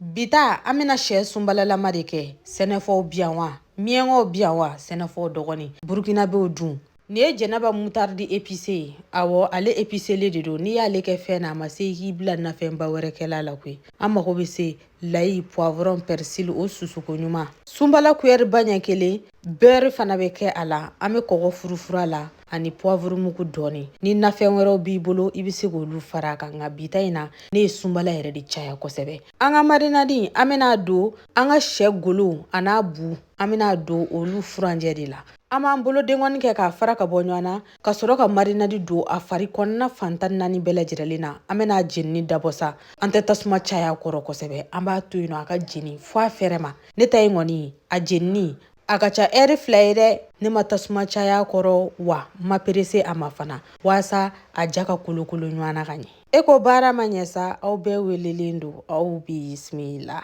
Bi ta, an bɛna sɛ sunbalalama de kɛ. Sɛnɛfɔw bi yan wa, miɲɛnkaw bi yan wa, sɛnɛfɔw dɔgɔnin, burukinabew dun. Nin ye Jɛnɛba moutarde épicé ye. Awɔ, ale épicélen de don. N'i y'ale kɛ fɛn na, a ma se i k'i bila nafɛnba wɛrɛ kɛla la koyi. An mago bɛ se layi, poivron, persil, o susuko ɲuman. Sunbala kuyɛri ba ɲɛ kelen, beurre fana bɛ kɛ a la. An bɛ kɔgɔ furufuru a la ani poivre mugu dɔɔni. Ni nafɛn wɛrɛw b'i bolo, i bɛ se k'olu fara a kan. Nka bi ta in na, ne ye sunbala yɛrɛ de caya kosɛbɛ. An ka marinade, an bɛna don an ka sɛ golo a n'a bu, an bɛna don olu furancɛ de la. An b'an bolo denkɔni kɛ k'a fara ka bɔ ɲɔgɔn na, ka sɔrɔ ka marinade don a fari kɔnɔna fan 14 bɛɛ lajɛlen na. An bɛna jenini dabɔ sa. An tɛ tasuma caya kɔrɔ kosɛbɛ, an b'a to yen nɔ a ka jeni fo a fɛrɛ ma. Ne ta in kɔni, a jenini a ka ca ɛri 2 ye dɛ. Ne ma tasuma caya kɔrɔ wa n ma perese a ma fana, waasa a ja ka kolokolo ɲɔgɔn na ka ɲɛ. E ko baara ma ɲɛ sa, aw bɛɛ welelen don, aw bisimila.